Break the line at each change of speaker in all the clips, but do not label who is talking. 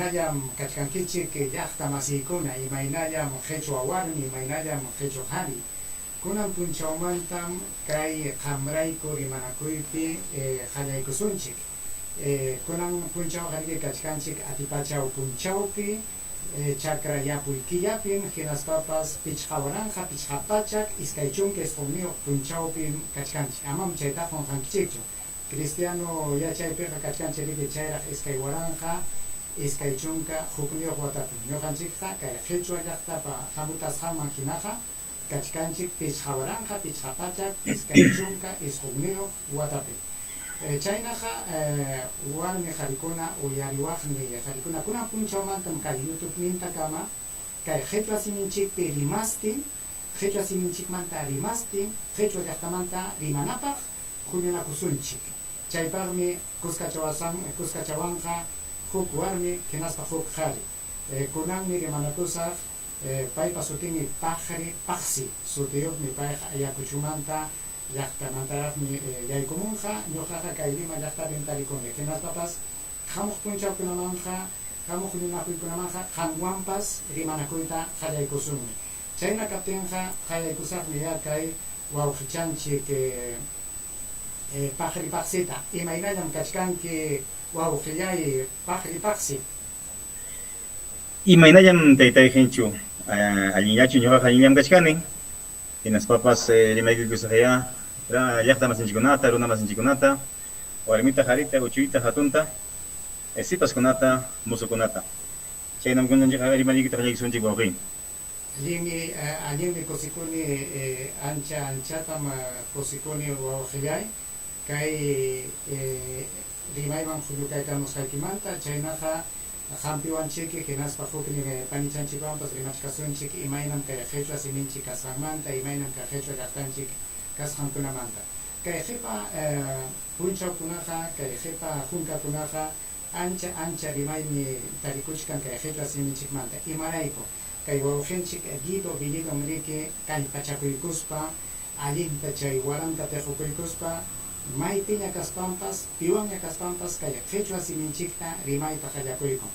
Imaynallam kachkankichik llaqta masiykuna, imaynallam qhichwa warmi, imaynallam qhichwa qhari. Kunan punchawmantam kay qamrayku rimanakuypi qallaykusunchik. Kunan punchawqa riki kachkanchik atipachaw punchawpi, chakra yapuy killapim, hinaspapas 5599 punchawpim kachkanchik. Amam chaytaqa qunqankichikchu. Cristiano yachaypiqa kachkanchik riki chayraq 2021 watapim. Ñuqanchikqa kay qhichwa llaqtapa hamutasqanman hinaqa kachkanchik 5529 watapi. Chaynaqa warmi qarikuna uyariwaqni qarikuna kunan punchawmantam kay YouTubenintakama kay qhichwa siminchikpi rimastin, qhichwa siminchikmanta rimastin, qhichwa llaqtamanta rimanapaq huñunakusunchik. Chaypaqmi kuskachawanqa huk warmi hinaspa huk qhari. Kunanmi rimanakusaq paypa sutinmi Paqri Paqsi sutiyuqmi, payqa Ayacuchumanta llaqtamantaraqmi yaykumunqa, ñuqaqa kay Lima llaqtapim tarikuni. Hinaspapas hamuq punchawkunamanqa, hamuq huñunakuykunamanqa qamwanpas rimanakuyta qallaykusunmi. Chayna kaptinqa qallaykusaqmi ya kay wawqichanchik Paqri Paqsita. Imaynallam kachkanki wawqillay Paqri Paqsi?
Imaynallam taytay Gencho, allinllachu ñuqaqa allinllam kachkani. Hinaspapas rimaykukusaqyá llaqta masinchikkunata, runa masinchikkunata, warmita, qharita, uchuyta, hatunta, sipaskunata, musukunata. Chaynam kunanchikqa rimariykuta qallaykusunchik wawqiy.
Allinmi, allinmi kusikuni, ancha anchatam kusikuni wawqillay kay rimayman huñukaykamusqaykimanta, chaynaqa qampiwanchiki hinaspa huknin panichanchikwanpas rimachkasunchik imaynam kay qhichwa siminchik kasqanmanta, imaynam kay qhichwa llaqtanchik kasqankunamanta. Kay qipa punchawkunaqa, kay qipa hunkakunaqa ancha ancha rimaymi tarikuchkan kay qhichwa siminchikmanta. Imarayku? Kay wawqinchik Guido Bellido riki kallpachakuykuspa allinta chay waranta tiqukuykuspa maypiña kaspanpas, piwanña kaspanpas kay qhichwa siminchikta rimayta qallakuykun.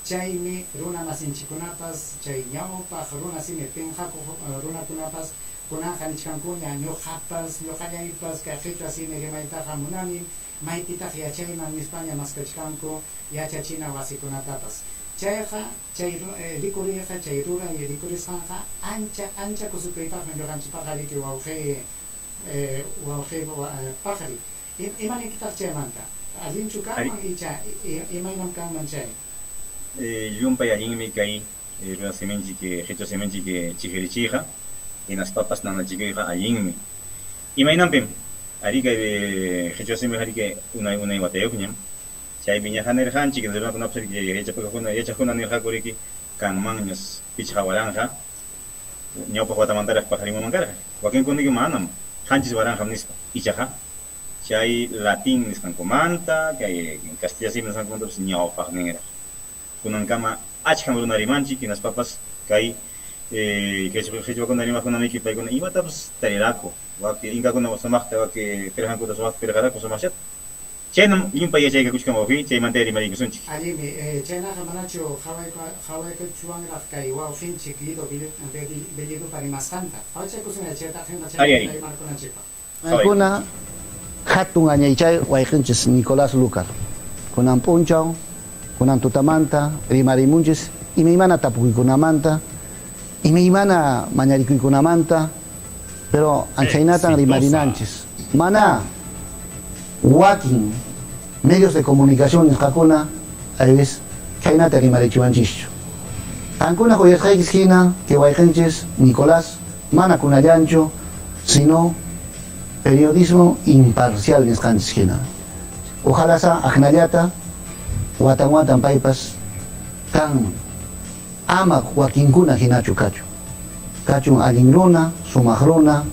Chaymi runa masinchikkunapas, chay ñawpaq runa simi pinqakuq runakunapas kunanqa nichkankuña, ñuqapas, ñuqallaypas kay qhichwa simi rimaytaqa munanim, maypitaq yachayman nispaña maskachkanku yachachina wasikunatapas. Chayqa chay rikuriyqa, chay ruray rikurisqanqa ancha ancha kusikuypaqmi ñuqanchikpaqa riki wawqiy wawqiy Paqri. Ima niykitaq chaymanta? Allinchu kanman icha imaynam kanman chay?
Llumpay allinmi kay runa siminchik, qhichwa siminchik chiqirichiyqa, hinaspapas nanachikuyqa allinmi. Imaynanpim? Arí kay qhichwa simiqa riki unay unay watayuqñam. Chaymi ñaqa nirqanchik, runakunapas riki yachapakaqkuna, yachaqkuna nirqaku riki kanmanñas 5000 ñawpaq watamantaraq paqarimunman karqa. Wakinkuna manam, 7000 nispa. Ichaqa chay latín nisqankumanta, kay kastilla simi nisqankumantapas ñawpaqninraq. Kunankama achkam runa rimanchik, hinaspapas kay qhichwakuna rimaqkunamiki paykuna imatapas tariraku. Waki inkakuna sumaqta, waki pirqankuta sumaqta pirqaraku sumaqchata. Chaynam llumpay yachaykakuchkan wawqiy, chaymantayá rimariykusunchik.
Allinmi, chaynaqa manachu qhawaykuchwanraq kay wawqinchik Guido Bellidopa rimasqanta? Qhawachaykusunyá chaytaqa hina chaymanta rimarkunanchikpaq.
Paykuna hatun añaychay wayqinchis Nicolás Lucar. Kunan p'unchaw, kunan tutamanta rimarimunchis imaymana tapukuykunamanta, imaymana mañarikuykunamanta, pero anchaynatan rimarinanchis. Mana wakin medios de comunicación nisqakuna aybis khaynata rimarichiwanchischu. Qankunaq uyasqaykis hina kay wayqinchis Nicolás mana kunallanchu, sino periodismo imparcial nisqanchis hina. Ojalá sa aknallata watan watan paypas kanman. Ama wakinkuna hinachu kachun. Kachun allin runa, sumaq runa,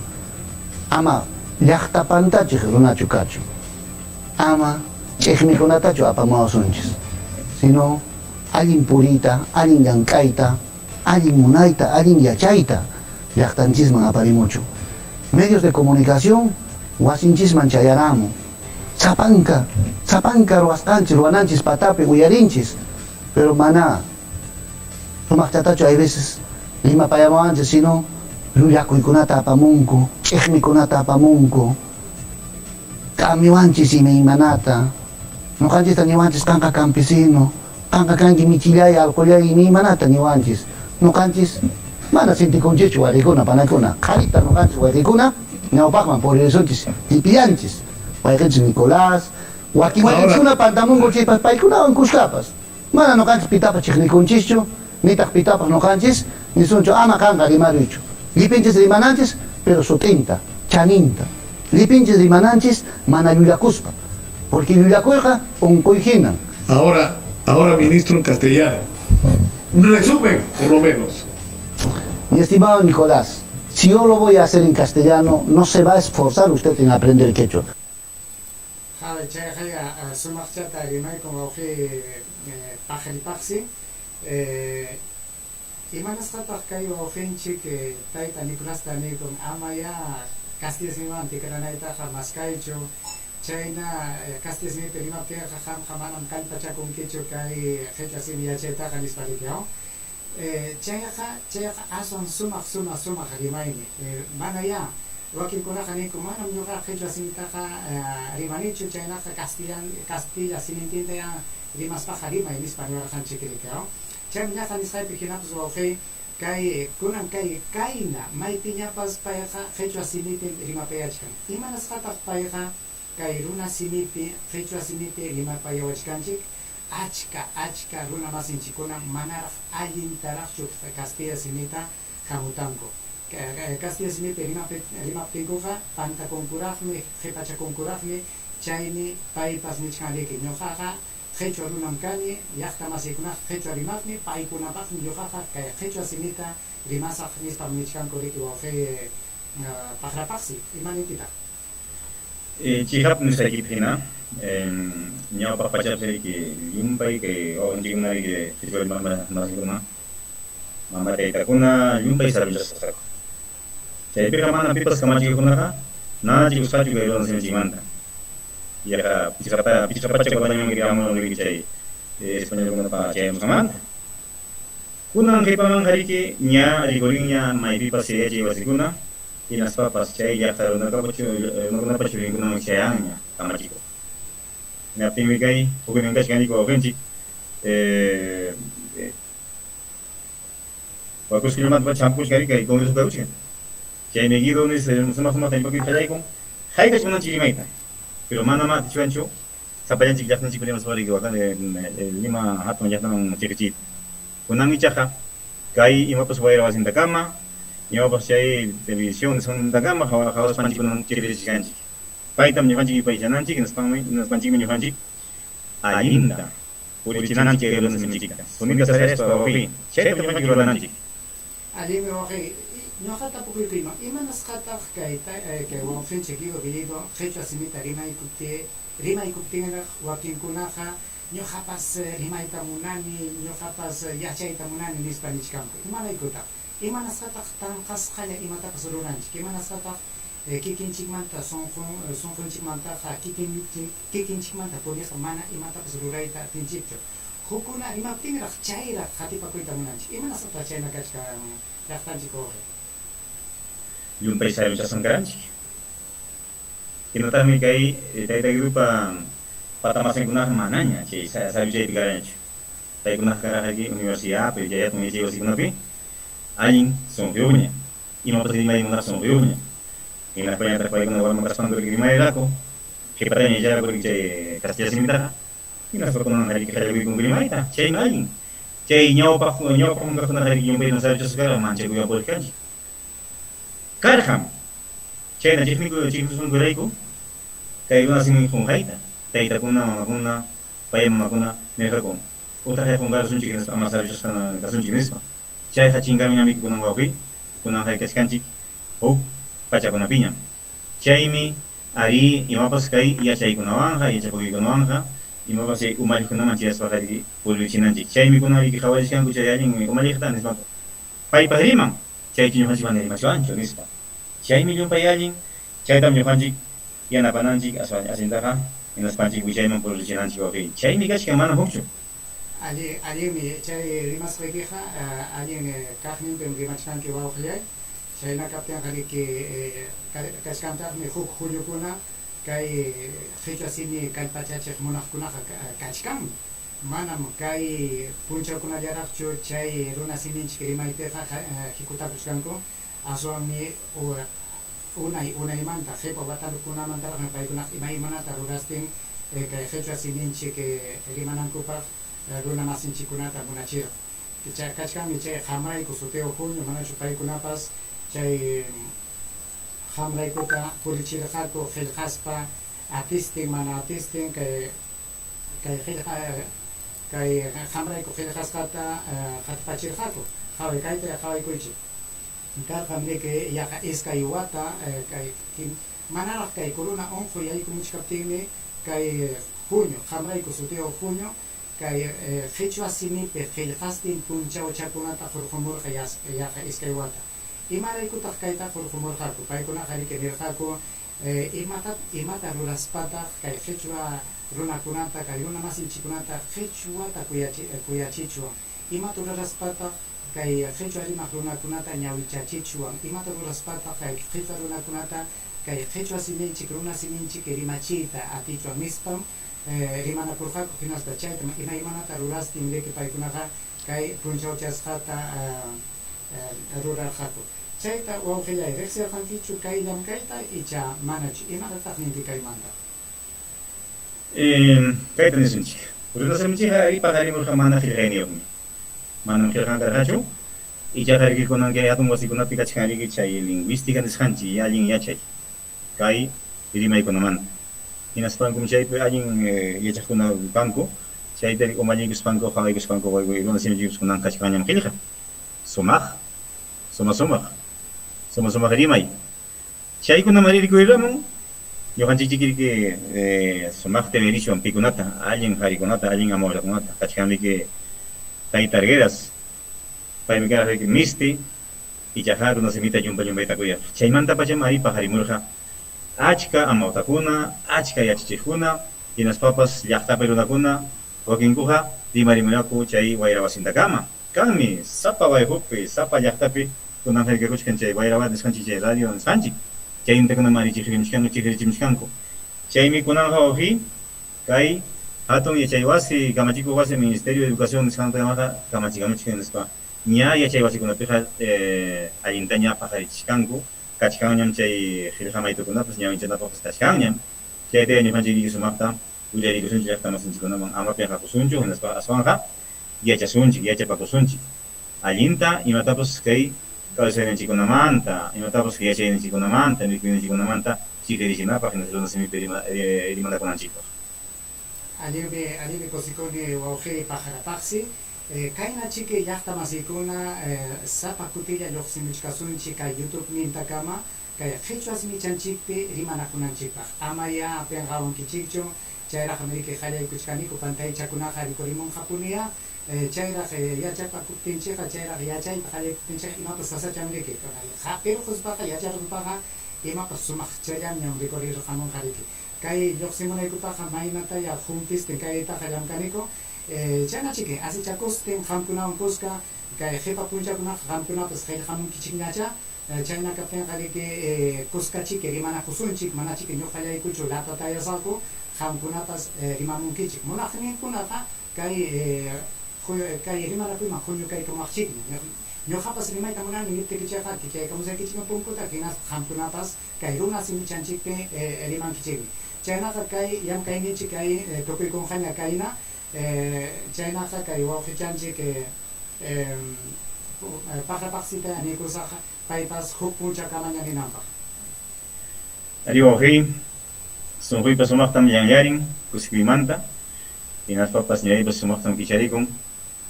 ama llaqta pantachiq runachu kachun. Ama ch'iqmikunatachu apamuwasunchis, sino allin puriyta, allin llank'ayta, allin munayta, allin yachayta llaqtanchisman aparimuchun. Medios de comunicación wasinchisman chayaramun. Sapanka, sapanka ruwasqanchis, ruwananchis patapi uyarinchis. Pero mana sumaqchatachu hay veces rimapayamuwanchik, sino llullakuykunata apamunku, ch'iqmikunata apamunku, k'amiwanchis imaymanata. Ñuqanchista niwanchis qanqa campesino, qanqa kanki michillay, alqullay, imaymanata niwanchis. Ñuqanchis mana sintikunchischu wayqikuna, panakuna. Qharita ñuqanchis wayqikuna ñawpaqman puririsunchis, llipillanchis. Wayqinchis Nicolás, wakin wayqinchiskuna pantamunku chaypas paykunawan kuskapas. Mana ñuqanchis pitapas chiqnikunchischu, nitaq pitapas ñuqanchis nisunchu ama qanqa rimaruychu. Llipinchis rimananchis, pero sut'inta, chaninta. Llipinchis rimananchis mana llullakuspa, porque llullakuyqa unquy hinan.
Ahora, ahora ministro en castellano. Un resumen, por lo menos.
Mi estimado Nicolás, si yo lo voy a hacer en castellano, no se va a esforzar usted en aprender quechua.
Qhaway, chayqa sumaqchata rimaykun wawqiy paqripaqsi. Imanasqataq kay wawqinchik tayta Nicolasta niykun, amayá castilla simiwan tikranaytaqa maskaychu, chayna castilla simipi rimaptinqa qamqa manam kallpachakunkichu kay qhichwa simi yachaytaqa nispa riki, aw? Chayqa, chayqa aswan sumaq, sumaq, sumaq rimaymi. Manayá, wakinkunaqa ninku, manam ñuqaqa qhichwa simitaqa rimanichu, chaynaqa castillan, castilla simintintayá rimaspaqa rimay nispa niwarqanchik riki, aw? Chaymi ñaqa nisqaypi hinapas wawqiy, kay kunan kay kayna maypiñapas payqa qhichwa simipim rimapayachkan. Imanasqataq payqa kay runa simipi, qhichwa simipi rimapayawachkanchik? Achka, achka runa masinchikkunam manaraq allintaraqchu kastilla simita hamutanku. Kastilla simipi rimaptinkuqa pantakunkuraqmi, qipachakunkuraqmi, chaymi paypas nichkan riki, ñuqaqa qhichwa runam kani, llaqta masiykunaqa qhichwa rimaqmi, paykunapaqmi ñuqaqa kay qhichwa simita rimasaq nispam nichkanku riki wawqiy paqrapaqsi. Ima ninkitaq?
Chiqap nisqaykipi hina, ñawpaq pachapi riki llumpay kay wawanchikkuna riki qhichwa rimaq masikuna, mama taytakuna llumpay sarunchasqa kasqaku. Chaypiqa manam pipas kamachikuqkunaqa nanachikusqachu kay runa siminchikmanta. Yaqa pichqa pachak watañaman riki amuran riki chay españolkunapa chayamusqanmanta. Kunan qipamanqa riki ña rikurinña maypipas yachay wasikuna, hinaspapas chay llaqta runakunapa churinkunaman chayanña kamachikuq. Hinaptinmi kay huknin kachkan riki wawqinchik Wakusqillamanta pacha hampukuchkan riki kay congreso kakuchkan. Chaymi Guido Nunes sumaq sumaqta rimakuy qallaykun, haykach munanchik rimayta, pero manamá atichwanchu sapallanchik llaqtanchikpi rimaspa riki Lima hatun llaqtaman chiqichiyta. Kunan ichaqa kay imapas wayra wasintakama, imapas chay televisión nisqantakama qhawaspanchik kunan chiqirichichkanchik. Paytam ñuqanchik yupaychananchik hinaspanmi hinaspanchikmi ñuqanchik allinta purichinanchik kay runasiminchikta. Sunita sayaspa wawqiy, chaytam ñuqanchik rurananchik.
Allinmi wawqiy, ñuqa tapukuykuyman, imanasqataq kay kay wawqinchik Guido Bellido qhichwa simita rimaykuptinraq wakinkunaqa ñuqapas rimayta munani, ñuqapas yachayta munani nispa nichkanku? Imaraykutaq? Imanasqataq tanqasqalla imatapas ruranchik? Imanasqataq kikinchikmanta sunqunchikmantaqa kikinchikmanta puriqa mana imatapas rurayta atinchikchu? Hukkuna rimaptinraq chayraq qatipakuyta munanchik. Imanasqataq chayna kachkan llaqtanchik wawqi?
Llumpay saruchasqam karanchik. Hinataqmi kay Tayta Guidopa patamasinkunaqa manaña chay saruchaypi karanchu. Paykunaqa karaqriki universidadpi, chay hatun yachay wasikunapi allin sunquyuqña, imapas rimay munaq sunquyuqña. Hinaspañataq paykuna warma kaspanku riki rimayraku, qhipataña yacharaku riki chay kastilla simitaqa, hinaspa kunan riki qallakuykunku rimayta, chaymi allin. Chay ñawpaq ñawpaqman kaqkunaqa riki llumpaytam saruchasqa karqa manchakuywan puriq kanchik. Karqam chayna chiqnikusqankurayku kay runa simi qunqayta, taytakuna, mamakuna, paya mamakuna nirqaku, Utaqlla qunqarusunchik hinaspa ama saruchasqa kasunchik nispa. Chayqa chinkaruñamiki kunan wawqiy, kunanqa kachkanchik huk pachakunapiñam. Chaymi arí imapas kay yachaykunawanqa, yachapakuykunawanqa, imapas chay umalliqkunaman chayaspaqa riki purichinanchik. Chaymi kunan riki qhawarichkanku chay allin umalliqta nispanku, paypaq riman, chaychu ñuqanchik mana rimachuwanchu nispa. Chaymi llumpay allin, chaytam ñuqanchik yanapananchik aswan allintaqa hinaspanchik wichayman purichinanchik wawqiy. Chaymi kachkan, manam hukchu.
Alli, allinmi chay rimasqaykiqa, allin kaqninpim rimachkanki wawqillay. Chayna kaptinqa riki kachkantaqmi huk huñukuna kay qichwa simi kallpachachiq munaqkunaqa kachkanmi. Manam kay punchawkunallaraqchu chay runa siminchik rimaypiqa hikutakuchkanku, aswanmi unay unaymanta qipa watakunamantaraqmi paykunaqa imaymanata rurastin kay qichwa siminchik rimanankupaq runa masinchikkunata munachirqa. Kachkanmi chay qamrayku sutiyuq huñu, manachu paykunapas chay qamraykuta purichirqaku qillqaspa atistin mana atistin kay kay qillqa kay qamrayku qillqasqata qatipachirqaku. Qaway kayta qawaykuychik. Karqam riki yaqa iskay wata kay manaraq kay corona unquy yaykumuchkaptinmi kay huñu qamrayku sutiyuq huñu kay qichwa simipi qillqastin punchawchakunata hurqumurqa yaqa iskay wata. Imaraykutaq kayta hurqumurqaku? Paykunaqa riki nirqaku imata imata ruraspataq kay qichwa runakunata, kay runa masinchikkunata qichwata kuyachichwan? Imata ruraspataq kay qichwa rimaq runakunata ñawichachichwan? Imata ruraspataq kay qichwa runakunata kay qichwa siminchik, runa siminchik rimachiyta atichwan? Nispam rimanakurqaku, hinaspa chaytam imaymanata rurastin riki paykunaqa kay punchawchasqata rurarqaku. Chayta wawqillay, riqsirqankichu kay llamkayta icha manachu? Imatataq ninki kaymanta?
Kayta nisunchik, runa siminchikqa ari paqarimurqa mana qillqayniyuqmi. Manam qillqan karqachu, ichaqa riki kunan kay hatun wasikunapi kachkan riki chay lingüística nisqanchik allin yachay kay rimaykunamanta. Hinaspankum chaypi allin yachaqkuna kanku, chayta umallikuspanku, qawaykuspanku runa siminchikpas kunan kachkanñam qillqa. Sumaq, suma sumaq, suma sumaq rimay. Chaykunam ari rikuriramun, ñuqanchikchik riki sumaqta yuyarichwan pikunata, allin qarikunata, allin amawtakunata, kachkan riki tayta Arguedas, paymi karqa riki misti, ichaqa runa simita llumpa llumpayta kuyaq. Chaymantapacham ari paqarimurqa achka amawtakuna, achka yachachiqkuna, hinaspapas llaqtapi runakuna, wakinkuqa rimarimuraku chay wayra wasintakama. Kanmi sapa wayqupi, sapa llaqtapi kunanqa rikakuchkan chay wayra wasi nisqanchik, chay radio nisqanchik. Chaynintakunam ari chiqrimuchkanku, chiqrichimuchkanku. Chaymi kunanqa wawqiy kay hatun yachay wasi, kamachikuq wasi, Ministerio de Educación nisqantakamaqa kamachikamuchkan nispa ña yachay wasikunapiqa allintaña paqarichichkanku, kachkanñam chay qillqa maytukunapas, ñawinchanapaqpas kachkanñam. Chaytaya ñuqanchik riki sumaqta willarikusunchik llaqta masinchikkunaman, ama pinqakusunchu hinaspa aswanqa yachasunchik, yachapakusunchik. Allinta imatapas kay kawsayninchikkunamanta, imatapas yachayninchikkunamanta, mikuyninchikkunamanta chiqirichinapaq hinaspa runa simipi rimanakunanchikpaq.
Allinmi, allinmi kusikuni wawqiy pajarapaqsi. Kayna chiki llaqta masiykuna sapa kutilla lluqsimuchkasunchik kay YouTube nintakama kay qhichwa simichanchikpi rimanakunanchikpaq. Amayá pinqawankichikchu, chayraqmi riki qallaykuchkaniku pantaychakunaqa rikurimunqapuniyá. Chayraq yachapakuptinchikqa, chayraq yachayta qallaykuptinchikqa imapas sasacham riki. Hap'irquspaqa, yacharquspaqa imapas sumaqchallamñam rikurirqamunqa riki. Kay lluqsimunaykupaqqa maynataya humpistin kaytaqa llamkaniku. Chaynachiki, asichakustin qamkunawan kuska kay qipa punchawkunaqa qamkunapas qillqamunkichikñachá. Chayna kaptinqa riki kuskachiki rimanakusunchik, manachiki ñuqallaykuchu latatayasaqku, qamkunapas rimamunkichik. Munaqninkunaqa kay kay rimanakuyman huñukaykamuwaqchikmi. Ñuqapas rimayta munani niptikichikqa kichaykamusaykichikmi punkuta hinaspa qamkunapas kay runa simichanchikpi rimankichikmi. Chaynaqa kay llamkayninchik kay tukuykunqaña kayna, chaynaqa kay wawqichanchik paqrapaqsita niykusaq paypas huk punchawkamaña ninanpaq.
Arí wawqiy, sunquypas sumaqtam llanllarin kusikuymanta, hinaspapas ñawiypas sumaqtam kicharikun,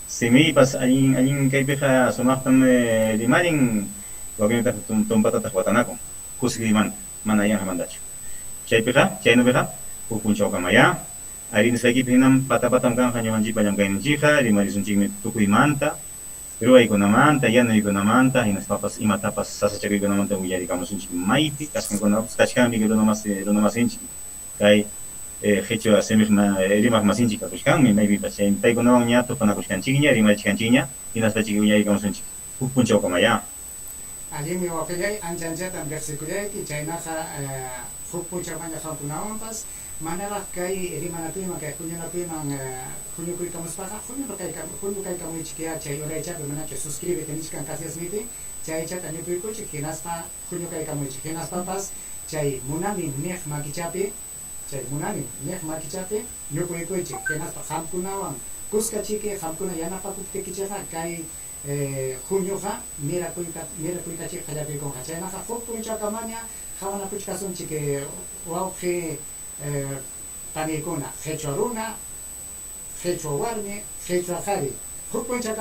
simiypas allin allin kaypiqa sumaqtam rimarin, wakinnitaq tumpatataq watanakun kusikuymanta. Mana yanqamantachu. Chaypiqa, chaynapiqa, huk punchawkamayá. Arí nisqaykipi hinam pata-patam kanqa ñuqanchikpa llamkayninchikqa, rimarisunchikmi tukuymanta, ruwaykunamanta, yanuykunamanta, hinaspapas imatapas sasachakuykunamanta willarikamusunchik maypi kasqankunapas kachkanmi runamasinchik kay Qhichwa simiq rimaq masinchik kakuchkanmi maypipas, chaymi paykunawan ña tupanakuchkanchikña, rimarichkanchikña, hinaspa chiki uyarikamusunchik huk punchawkamayá.
Allinmi wawqillay, ancha anchatam riqsikullayki, chaynaqa huk punchawmaña qamkunawanpas manaraq kay rimanakuyman, kay huñunakuyman huñukuykamuspaqa huñukaykamuychikyá chay uraychapi manachu suscríbete nichkan kasiasmiti, chaychata ñupuykuchik hinaspa huñukaykamuychik, hinaspapas chay munanim niq makichapi, chay munanim niq makichapi ñupuykuychik, hinaspa qamkunawan kuskachiki, qamkuna yanapakuptikichikqa kay huñuqa mirakuytachik qallakuykunqa. Chaynaqa huk punchawkamaña qawanakuchkasunchik wawqi paniykuna, qhichwa runa, qhichwa warmi, qhichwa qhari. Huk punchawkamaña.